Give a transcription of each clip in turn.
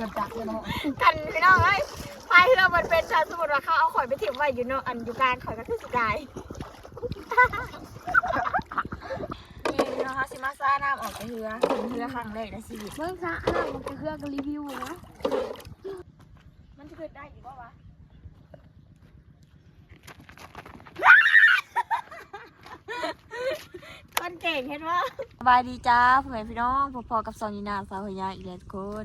ຄັນພີ່ນ້ອງເອີຍ ພາຍເຮືອມັນເປັນ ຖ້າສົມມຸດວ່າເຂົາເອົາຂ້ອຍໄປຖິ້ມໄວ້ຢູ່ເນາະ ອັນຢູ່ກາງ ຂ້ອຍກໍຄືຊິຕາຍ. ນີ້ເນາະ ເຮົາຊິມາສະນ້ຳອອກຈາກເຮືອ ຂຶ້ນເຮືອຄັ້ງແລກໃນຊີວິດ. ເບິ່ງສະນ້ຳອອກຈາກເຮືອກໍຣີວິວນະ ມັນຊິຂຶ້ນໄດ້ຢູ່ບໍ່ວະ? ຄົນເກັ່ງເຫັນບໍ່? ສະບາຍດີຈ້າ ພໍ່ແມ່ພີ່ນ້ອງ ພົບພໍ້ກັບຊ່ອງນີນາສາວຫົວຍາວອີກແລ້ວທຸກຄົນ.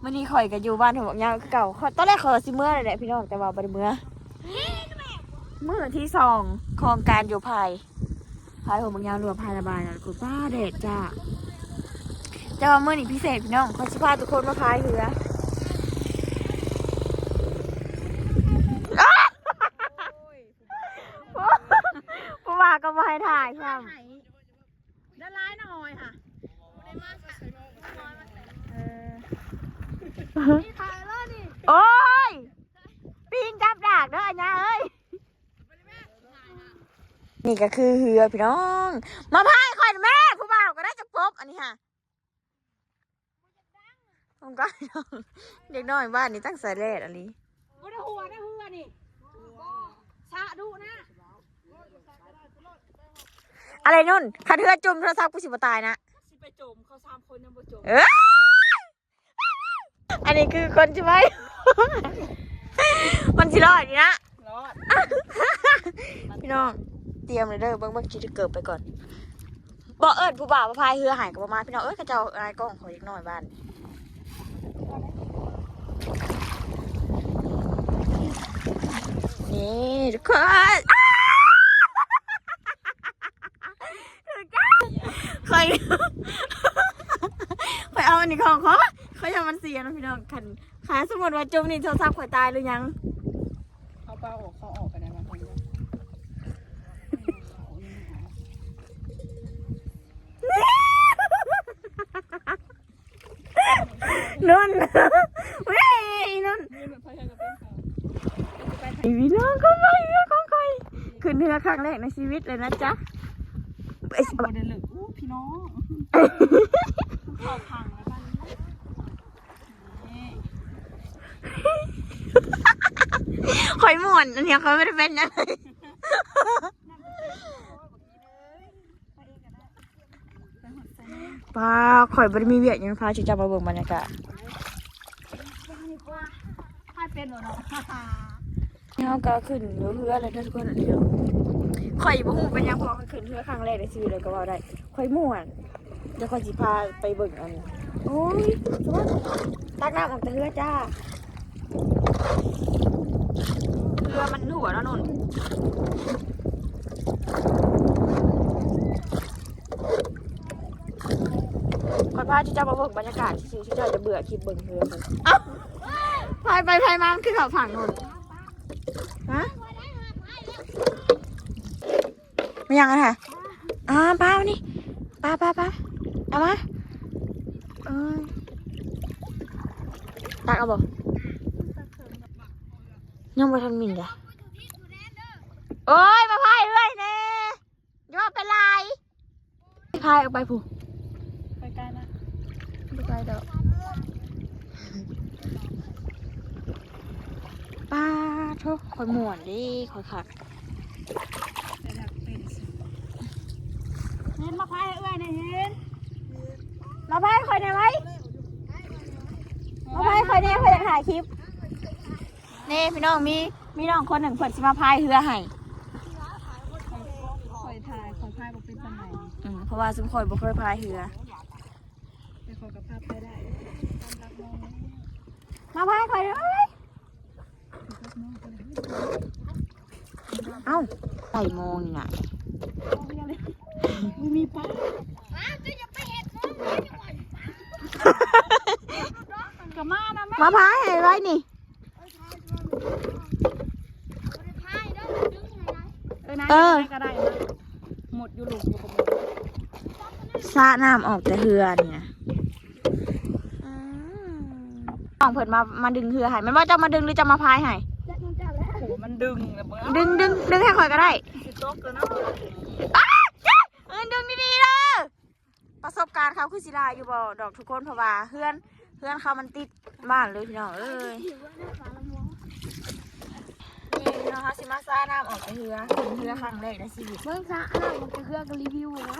ມື້ນີ້ຂ້ອຍກໍຢູ່ບ້ານຫົວບັກຍາວຄືເກົ່າ. ຕອນແລກຂ້ອຍວ່າຊິເມືອແລ້ວແຫຼະພີ່ນ້ອງ ແຕ່ວ່າບໍ່ໄດ້ເມືອ. ມື້ທີສອງຂອງການຢູ່ພາຍ ພາຍຫົວບັກຍາວ ຫຼືວ່າພາຍລະບາຍນະທຸກຄົນ. ປ້າ ແດດຈ້າ ແຕ່ວ່າມື້ນີ້ພິເສດພີ່ນ້ອງ ຂ້ອຍຊິພາທຸກຄົນມາພາຍເຮືອ. ຜູ້ວ່າກໍບໍ່ໃຫ້ຖ່າຍຊ້ຳ. ໄດ້ຫຼາຍໜ້ອຍຫະ ເອີ ນີ້ຖ່າຍແລ້ວນີ້. ໂອ້ຍ ປີນຈັບດາກເດີອັນຍາເອີຍ. ນີ້ກໍຄືເຮືອພີ່ນ້ອງ ມາພາຍຂ້ອຍແມ່ ຜູ້ບ່າວກໍໄດ້ຈັກພົບອັນນີ້ຫະ. ເດັກນ້ອຍບ້ານນີ້ຕັ້ງສາຍແລ່ນອີ່ຫຼີ. ບໍ່ໄດ້ຫົວໄດ້ເຮືອນີ້ ສະດຸນະ. ອະໄລນຸ່ນ ຄັນເຮືອຈົມໂທລະສັບ ກູຊິບໍ່ຕາຍນະ. ຊິໄປຈົມ ເຂົາສາມຄົນຍັງບໍ່ຈົມ. ເອີ ອັນນີ້ຄືຄົນຊິໄປ ມັນຊິລອດຢູ່ນະ. ລອດ ພີ່ນ້ອງ ຕຽມເລີຍເດີ. ເບິ່ງ ເບິ່ງ ຊິໄດ້ເກີບໄປກ່ອນ. ບໍ່ເອີ້ນຜູ້ບ່າວມາພາຍເຮືອໃຫ້ກໍບໍ່ມາ ພີ່ນ້ອງເອີຍ. ເຂົາເຈົ້າອາຍກ້ອງຂ້ອຍເດັກນ້ອຍບ້ານ. ນີ້ທຸກຄົນ ຂ້ອຍ ຂ້ອຍເອົາອັນນີ້ຂອງຂ້ອຍ ຂ້ອຍຢ້ານມັນເສຍເນາະພີ່ນ້ອງ. ຄັນ ຖ້າສົມມຸດວ່າຈົມນີ້ ໂທລະສັບຂ້ອຍຕາຍຫຼືຍັງ? ເອົາປາອອກ ເຂົາອອກໄປໄດ້ມາ. ນົນ ເວີຍ ນົນ ພີ່ນ້ອງ ຂອງຂ້ອຍ ຂອງຂ້ອຍ ຂຶ້ນເຮືອຄັ້ງແລກໃນຊີວິດເລີຍນະຈ໊ະ. ບໍ່ໄດ້ເລີກ ອູ້ ພີ່ນ້ອງ ເຂົ້າພັງແລ້ວບັດນີ້. ຂ້ອຍມ່ວນ ອັນນີ້ຂ້ອຍບໍ່ໄດ້ເປັນຫຍັງ. ປ້າ ຂ້ອຍບໍ່ໄດ້ມີວຽກຫຍັງ ພາເຈົ້າມາເບິ່ງບັນຍາກາດ. ເຮົາກໍຂຶ້ນເຮືອແລ້ວເດີທຸກຄົນ. ອັນນີ້ຂ້ອຍບໍ່ຮູ້ເປັນຫຍັງ ເພາະວ່າຂ້ອຍຂຶ້ນເຮືອຄັ້ງແລກໃນຊີວິດເລີຍກໍເວົ້າໄດ້. ຂ້ອຍມ່ວນ ດຽວຂ້ອຍຊິພາໄປເບິ່ງອັນ ໂອ້ຍ ຕັກນ້ຳອອກຈາກເຮືອຈ້າ. ເຮືອມັນຮົ່ວເນາະນຸ່ນ. ຂ້ອຍພາເຈົ້າມາເບິ່ງບັນຍາກາດຊື່ໆ ເຈົ້າຈະເບື່ອຄລິບເບິ່ງເຮືອ. ເອົ້າ ພາຍໄປພາຍມາ ມັນຄືເຂົ້າຝັ່ງນຸ່ນ. ຮະ? ແມ່ນຫຍັງຫັ້ນຫະ? ອ່າ ປານີ້ ປາ ປາ ປາ ເອົາມາ. ເອີ ຕັກເອົາບໍ່? ຍັງບໍ່ທັນໝິ່ນເດ. ໂອ້ຍ ມາພາຍເອື້ອຍແດ່ ຢ່າວ່າໄປຫຼາຍ. ພາຍອອກໄປພຸ້ນ ໄປໄກນະ ບໍ່ໄກດອກ. ປາໂທ້ ຂ້ອຍມ່ວນເດ້ ຂ້ອຍຄັກ. ເຫັນ ມາພາຍເອື້ອຍແດ່ ເຫັນ ມາພາຍຂ້ອຍແດ່ໄວ ມາພາຍຂ້ອຍແດ່ ຂ້ອຍຢາກຖ່າຍຄລິບ. ນີ້ພີ່ນ້ອງ ມີ ມີນ້ອງຄົນໜຶ່ງເພິ່ນຊິມາພາຍເຮືອໃຫ້. ຂ້ອຍພາຍ ຂ້ອຍພາຍບໍ່ເປັນປານໃດ. ອືມ ເພາະວ່າຊຸມຂ້ອຍບໍ່ເຄີຍພາຍເຮືອ ແຕ່ຂ້ອຍກໍພາຍໄປໄດ້. ມາພາຍຂ້ອຍເດີ. ເອົ້າ ໃສ່ມອງນີ້ນະ ມີປາ. ອ້າວ ເຈົ້າຢ່າໄປເຮັດມອງ ກໍມານຳ ມາພາຍໃຫ້ໄວນີ້. ເອີ ນາ ເອີ ກໍໄດ້ນະ ໝົດຢູ່ ລົງຢູ່ ສະນ້ຳອອກແຕ່ເຮືອນີ້ນະ. ອືມ ນ້ອງເພິ່ນມາ ມາດຶງເຮືອໃຫ້ ແມ່ນບໍ່? ເຈົ້າມາດຶງ ຫຼື ເຈົ້າມາພາຍໃຫ້? ໂອ້ ມັນດຶງແລ້ວ ດຶງ ດຶງ ດຶງໃຫ້ຂ້ອຍກໍໄດ້. ຊິຕົກແລ້ວເນາະ. ອ້າ ເອີ ດຶງດີໆເດີ. ປະສົບການເຂົາຄືຊິຫຼາຍຢູ່ບໍ່ດອກທຸກຄົນ ເພາະວ່າເຮືອນ ເຮືອນເຂົາມັນຕິດບ້ານເລີຍພີ່ນ້ອງເອີຍ. ນີ້ພີ່ນ້ອງ ເຮົາຊິມາສານ້ຳອອກຈາກເຮືອ ຂຶ້ນເຮືອຄັ້ງແລກໃນຊີວິດ. ເບິ່ງສານ້ຳອອກຈາກເຮືອກໍຣີວິວເນາະ.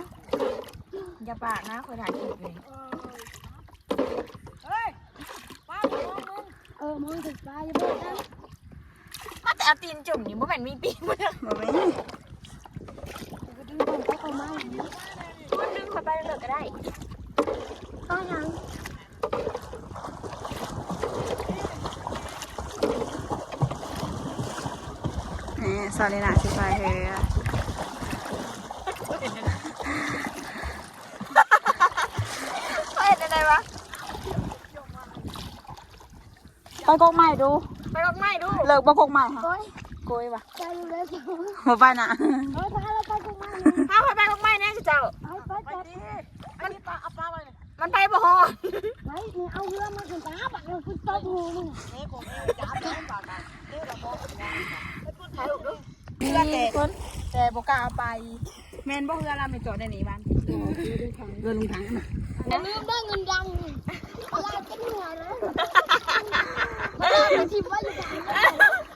ຢ່າປາກນະ ຂ້ອຍຖ່າຍຄລິບຢູ່ນີ້. ເອີຍ ປາກມອງມຶງ ເອີ ມອງເຖິງປາ ຢ່າເບິ່ງນະ. ມາແຕ່ເອົາຕີນຈຸ່ມນີ້ ບໍ່ແມ່ນມີຕີນບໍ່? ບໍ່ມີ. ດຶງເຂົ້າໄປເລີຍກໍໄດ້. ເອົາຫຍັງ? ນີ້ ຊາລີນາຊິພາຍເຮືອ. ເຮັດຈັ່ງໃດວະ? ໄປກົກໄມ້ດູ ໄປກົກໄມ້ດູ. ເລີກບໍ່ກົກໄມ້ຫະ? ໂອ້ຍ ໂກຍວ່າ ໄປເລີຍ ບໍ່ໄປນະ. ເອີ ພາເຮົາໄປກົກໄມ້ ພາຂ້ອຍໄປກົກໄມ້ແດ່ເຈົ້າ. ໄປ ໄປ ໄປ ໄປ. ມັນ ເອົາປາໄວ້ ມັນໄປບໍ່ຮອດ. ໄປ ນີ້ເອົາເຮືອມາຂຶ້ນໄປຫາບັກ ເອົາຂຶ້ນຕົບຫູມຶງ. ເຮືອແຕກ ແຕ່ບໍ່ກ້າເອົາໄປ. ແມ່ນບໍ່ ເຮືອລຳໄປຈອດໄດ້ນີ້ບ້ານ ເຮືອລຸງຖັງນະ. ຢ່າລືມເດີເງິນດັງ ລາດເຈັບຫົວເດີ ມາເລີຍໄປຖິ້ມໄວ້ຢູ່ກາງ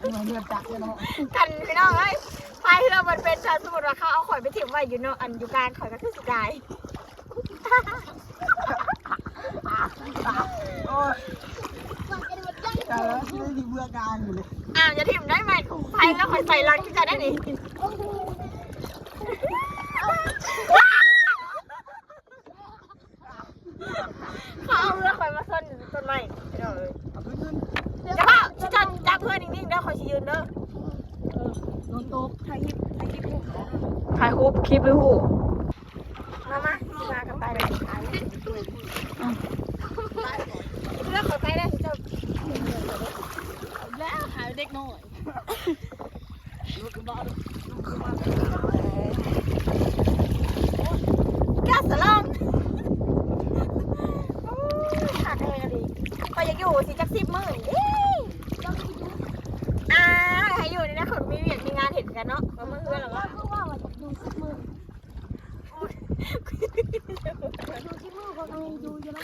ເຮືອນ ເຮືອນຈັກເນາະ. ຄັນພີ່ນ້ອງເອີຍ ພາຍເຮືອມັນເປັນ ຖ້າສົມມຸດວ່າເຂົາເອົາຂ້ອຍໄປຖິ້ມໄວ້ຢູ່ເນາະ ອັນຢູ່ກາງ ຂ້ອຍກໍຄືຊິຕາຍ. ໂອ້ຍ ຕາຍແລ້ວ ຊິໄດ້ເມືອກາງຢູ່ເລີຍ. ອ້າວ ຢ່າຖິ້ມໄດ້ໄໝ ໄປແລ້ວຂ້ອຍໃສ່ຫຼັງຄືກັນໄດ້ນີ້. ເຂົາເອົາເຮືອຂ້ອຍມາຊົນຕົ້ນໄມ້ ພີ່ນ້ອງເອີຍ. ຢ່າເຝົ້າ ຊິຈັບ ຈັບເຮືອນິ່ງໆເດີ ຂ້ອຍຊິຢືນເດີ. ເອີ ໂດນຕົກ ຖ່າຍຄລິບ ຖ່າຍຄລິບ ຖ່າຍຮູບ ຄລິບຫຼືຮູບ. ມາ ມາ ຊິພາກັນໄປເລີຍ. ເຮືອຂ້ອຍໄປແລ້ວ ເຈົ້າ ແລ້ວຫາເດັກນ້ອຍ. ກາສະລອງ ໂອ້ຍ ຄັກແຮງອີ່ຫຼີ. ຂ້ອຍຢາກຢູ່ຊິຈັກສິບມື້ນີ້ເດ້. ອ່າ ໃຫ້ຢູ່ນີ້ນະ ຂ້ອຍມີວຽກມີງານເຮັດຄືກັນເນາະ. ຂ້ອຍເມືອເຮືອນແລ້ວວະ ຄືວ່າວ່າຢາກຢູ່ສິບມື້. ໂອ້ຍ ຢູ່ສິບມື້ຂ້ອຍກໍຍັງຢູ່ຢູ່ນະ.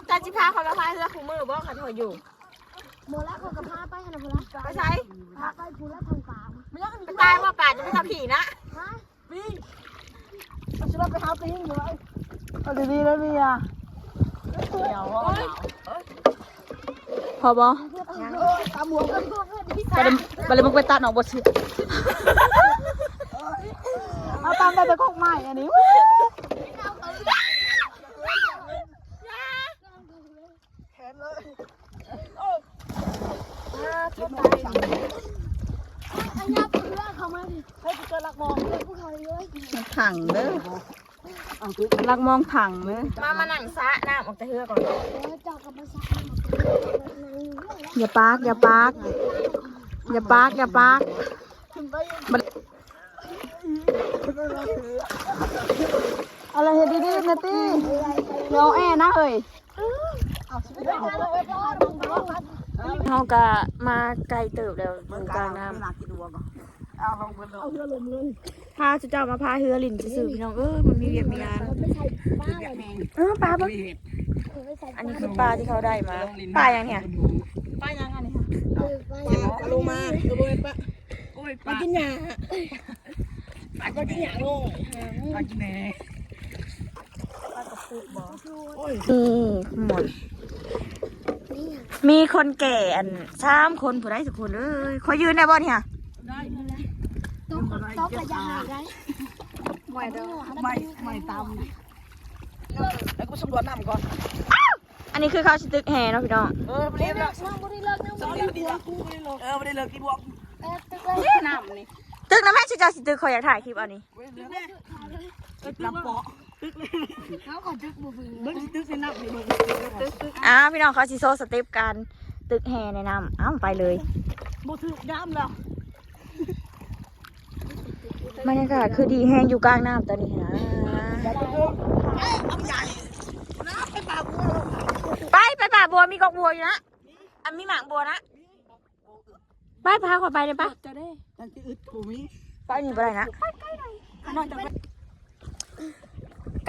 ເຈົ້າຊິພາຂ້ອຍມາພາຍເຮືອຄູ່ມື້ບໍ່ ຄັນຂ້ອຍຢູ່? ບໍ່ລະ ຂ້ອຍກໍພາໄປຫັ້ນນະພຸ້ນລະ. ໄປໃສ? ພາໄປພຸ້ນລະ ທາງປ່າ. ມັນຍັງ ໄປຕາຍບໍ່ ປ່າຈະໄປທຳຜີນະ. ຮະ? ປີ ມັນຊິໄດ້ໄປຫາປີຢູ່ໄດ໋. ເອົາດີໆ ໄດ້ເມຍ. ເອີຍ ພໍບໍ່? ຍັງ. ຕາມຫົວກັນ ບັດນີ້ ບັດນີ້ມຶງໄປຕັດອອກບໍ່ຊິ. ເອົາຕາມໄດ້ແຕ່ກົກໄມ້ອັນນີ້. ແຂນເລີຍ. ໂອ້ ອ່າ ຕົກຕາຍ. ອັນຍາເພື່ອເຂົ້າມາດິ ໃຫ້ກູເຈີລັກມອງເລີຍ ພວກເຂົາເລີຍ. ມັນຂັງເດີ ລັກມອງຂັງເດີ. ມາ ມານັ່ງສະນ້ຳອອກຈາກເຮືອກ່ອນ. ເອີ ເຈົ້າກໍມາສະນ້ຳ. ຢ່າປາກ ຢ່າປາກ ຢ່າປາກ ຢ່າປາກ. ເອົາລະ ເຮັດດີໆ ນະຕິ ເອົາແອນະເຮີ້ຍ. ເຮົາກະມາໄກເຕີບແລ້ວ ຢູ່ກາງນ້ຳ ພາເຈົ້າມາພາຍເຮືອຫຼິ້ນຊື່ໆ ພີ່ນ້ອງເອີຍ ມັນມີວຽກມີງານ. ເອີ ປາເບິ່ງ ອັນນີ້ຄືປາທີ່ເຂົາໄດ້ມາ. ປາຫຍັງນີ້? ປາຫຍັງອັນນີ້? ປາໂລມາ. ເອີ ບໍ່ແມ່ນປາ ໂອ້ຍ ປາ ປາກິນຫຍ້າ ປາກິນຫຍ້າໂອ້ຍ ປາກິນແໜ ປາກະປຸກບໍ່? ໂອ້ຍ ນີ້ໝົດ ມີຄົນແກ່ອັນສາມຄົນຜູ້ໃດສັກຄົນເອີຍ. ຂໍຢືນໄດ້ບໍ່ນີ້? ໄດ້ ຕົກ ຕົກກະຢ່າໃຫ້ໄດ້. ໄມ້ເດີ ໄມ້ ໄມ້ຕຳ ແລ້ວກູສຳຫຼວດນ້ຳກ່ອນ. ອັນນີ້ຄືເຂົາຊິຕຶກແຫເນາະພີ່ນ້ອງ. ເອີ ບໍ່ໄດ້ເລີກ ບໍ່ໄດ້ເລີກ ບໍ່ໄດ້ເລີກ ເອີ ບໍ່ໄດ້ເລີກທີ່ບວກ. ເອີ ຕຶກເລີຍ ນ້ຳນີ້ ຕຶກນຳແມ່ ຊິເຈົ້າຊິຕຶກ ຂ້ອຍຢາກຖ່າຍຄລິບເອົານີ້. ເອີ ຕຶກເລີຍ ເອົາ ຂໍຕຶກບໍ່ເບິ່ງ ເບິ່ງຊິຕຶກໃສ່ນ້ຳນີ້ ເບິ່ງ ຕຶກ ຕຶກ. ອ້າວ ພີ່ນ້ອງ ເຂົາຊິໂຊສະເຕັບການຕຶກແຫໃນນ້ຳ. ອ້າວ ໄປເລີຍ ບໍ່ຖືກຍາມແລ້ວ. ບັນຍາກາດຄືດີແຮງຢູ່ກາງນ້ຳຕອນນີ້ນະ. ໄປ ໄປປ່າບົວ ໄປ ໄປປ່າບົວ ມີກອກບົວຢູ່ນະ ອັນມີໝາກບົວນະ. ໄປ ພາຂ້ອຍໄປໄດ້ປະ? ເຈົ້າເດ້ ຈັ່ງຊິອຶດບໍ່ມີ ໄປນີ້ບໍ່ໄດ້ນະ. ໄປ ໄປ ໄປ ໄປ ໄປ.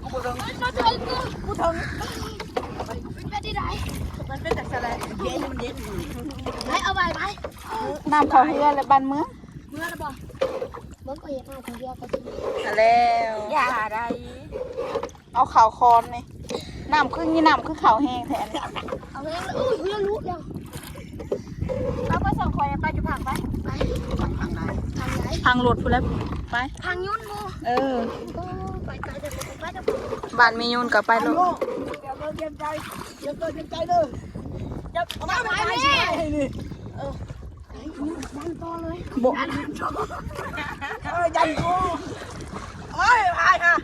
ບໍ່ເຖິງ ບໍ່ເຖິງ ບໍ່ເຖິງ ມັນເປັນຈັ່ງຊັ້ນແຫຼະ ເຢັນ ມັນເຢັນ ໄປ ເອົາໄວ້ ໄປ ນ້ຳເຂົ້າເຮືອແລ້ວ ບ້ານເມືອງ ເມືອແລ້ວບໍ່? ເບິ່ງ ຂ້ອຍເຮັດນ້ຳເຂົ້າເຮືອ ຂ້ອຍຊິ ແລ້ວ ຢ່າໄດ໋ ເອົາເຂົ້າຄອນນີ້ ນ້ຳຄື ມີນ້ຳຄືເຂົ້າແຮງແທ້ ເອົາແຮງ ໂອ້ຍ ເຮືອຫຼຸດແລ້ວ ເອົາໄປ ສອງ ຂ້ອຍໄປຢູ່ພັງໄປ ໄປ ພັງໃດ ພັງລົດພຸ້ນແຫຼະ ໄປ ພັງຍົນບໍ່? ເອີ ໂອ້ ໄປ ໄປເດີ ໄປເດີ ບ້ານແມ່ຍົນກໍໄປໂລດ ດຽວເດີ ຕຽມໃຈ ດຽວເດີ ຕຽມໃຈເດີ ເອົາໄປ ໄປ ໄປ ໄປ ນີ້ ເອີ ຍັນຕໍ່ເລີຍ ບໍ່ ເອີ ຍັນຕໍ່ ໂອ້ຍ ພາຍຄ່ະ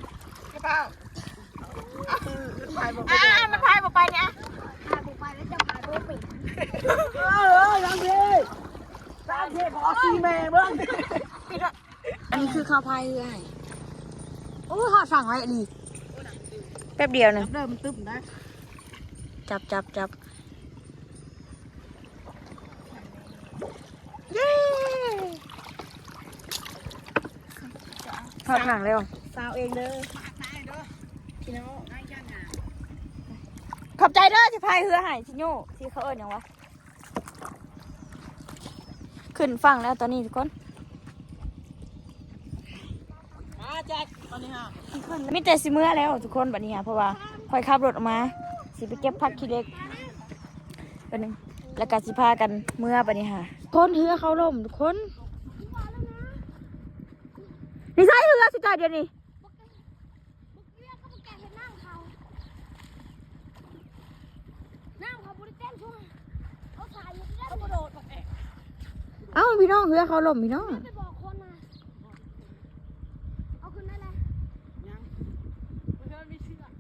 ພາຍບໍ່ໄປ ອ່າ ມັນພາຍບໍ່ໄປນີ້ ພາຍບໍ່ໄປແລ້ວ ຈະພາຍບໍ່ເປັນ ເອີ ເອີ ທາງພີ້ ທາງພີ້ ຂໍຊີແມ່ເບິ່ງ ອັນນີ້ຄືເຂົ້າພາຍເຮືອໃຫ້ ໂອ້ຍ ຮອດຝັ່ງໄວອີ່ຫຼີ ແປັບດຽວໜຶ່ງ ເລີ່ມຕຶບນະ ຈັບ ຈັບ ຈັບ ເຢ້ ຮອດຝັ່ງແລ້ວ ສາວເອງເດີ ພີ່ນ້ອງ ຂອບໃຈເດີ ຊິພາຍເຮືອໃຫ້ ຊິໂຍ ຊິເຂົາເອີ້ນຫຍັງວະ? ຂຶ້ນຝັ່ງແລ້ວຕອນນີ້ທຸກຄົນ ມາແຈັກ ຕອນນີ້ຫາ ມີແຕ່ຊິເມືອແລ້ວທຸກຄົນ ບັດນີ້ຫາ ເພາະວ່າຂ້ອຍຂັບລົດອອກມາ ຊິໄປເກັບຜັກຂີ້ເຫຼັກ ບັດນີ້ ແລ້ວກໍຊິພາກັນເມືອບັດນີ້ຫາ ຄົນເຮືອເຂົາລົ້ມທຸກຄົນ ນີ້ໃຊ້ເຮືອສຸດທ້າຍດຽວນີ້ ບັກເວຍກັບບັກແກະເຮັດນ້ຳເຂົາ ນ້ຳເຂົາບໍ່ໄດ້ເຕັມຊ່ວງ ເອົາສາຍຢູ່ທີ່ນັ້ນ ເອົາ ພີ່ນ້ອງ ເຮືອເຂົາລົ້ມ ພີ່ນ້ອງ ໄປບອກຄົນນະ ເອົາຂຶ້ນໄດ້ແລ້ວ ຍັງ ເຮືອມີເຊືອກ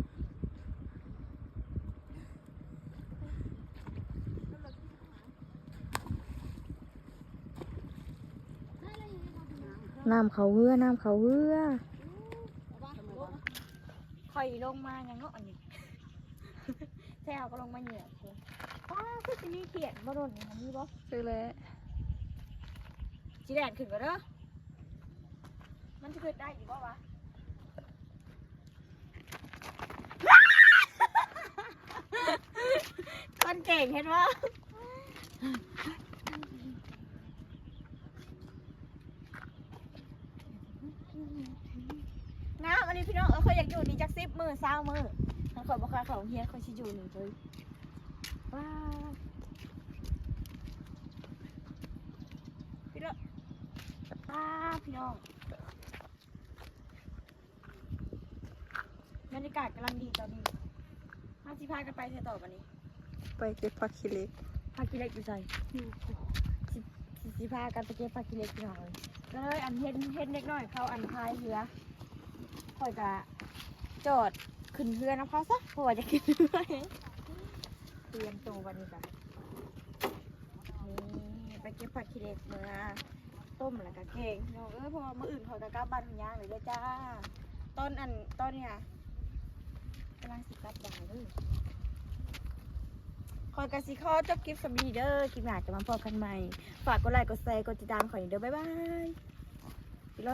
ນ້ຳເຂົ້າເຮືອ ນ້ຳເຂົ້າເຮືອ ຂ້ອຍລົງມາຫຍັງເນາະອັນນີ້ ແທ້ເຮົາກໍລົງມາເຫຍບ ປ້າ ຄືຊິມີຂຽນບໍ່ດົນນີ້ ມີບໍ່? ຄືແຫຼະ ຊິແລ່ນຂຶ້ນກ່ອນເດີ ມັນຊິຂຶ້ນໄດ້ຢູ່ບໍ່ວະ? ຄົນເກັ່ງເຫັນບໍ່? ງາມອັນນີ້ພີ່ນ້ອງເອີຍ ຂ້ອຍຢາກຢູ່ນີ້ຈັກສິບມື້ ຊາວມື້ ຄັນຂ້ອຍບໍ່ຄ່ອຍເຂົ້າໂຮງຮຽນ ຂ້ອຍຊິຢູ່ນີ້ເລີຍ ວ້າ ພີ່ນ້ອງ ອ້າ ພີ່ນ້ອງ ບັນຍາກາດກຳລັງດີຕອນນີ້ ເຮົາຊິພາກັນໄປໃສຕໍ່ບັດນີ້? ໄປເກັບຜັກຂີ້ເຫຼັກ ຜັກຂີ້ເຫຼັກຢູ່ໃສ? ຢູ່ ຊິ ຊິ ຊິພາກັນໄປເກັບຜັກຂີ້ເຫຼັກພີ່ນ້ອງເອີຍ ກໍເລີຍອັນເຫັນ ເຫັນເດັກນ້ອຍເຂົາອັນພາຍເຮືອ ຂ້ອຍກະຈອດຂຶ້ນເຮືອນຳເຂົາຊະ ເພາະວ່າຢາກຂຶ້ນເຮືອ ຕຽມໂຕບັດນີ້ກະ ນີ້ ໄປເກັບຜັກຂີ້ເຫຼັກເມືອ ຕົ້ມແລ້ວກະແກງພີ່ນ້ອງເອີຍ ເພາະວ່າມື້ອື່ນຂ້ອຍກະກັບບ້ານຫຸຍຍາງເລີຍເດີຈ້າ ຕອນອັນ ຕອນນີ້ນະ ກຳລັງຊິກັບບ້ານເດີ ຂ້ອຍກໍຊິຂໍຈົບຄລິບສ່ຳນີ້ເດີ ຄລິບໜ້າຈະມາພໍ້ກັນໃໝ່ ຝາກກົດໄລກົດແຊກົດຕິດຕາມຂ້ອຍເດີ ບາຍບາຍ ຂີ່ລົດ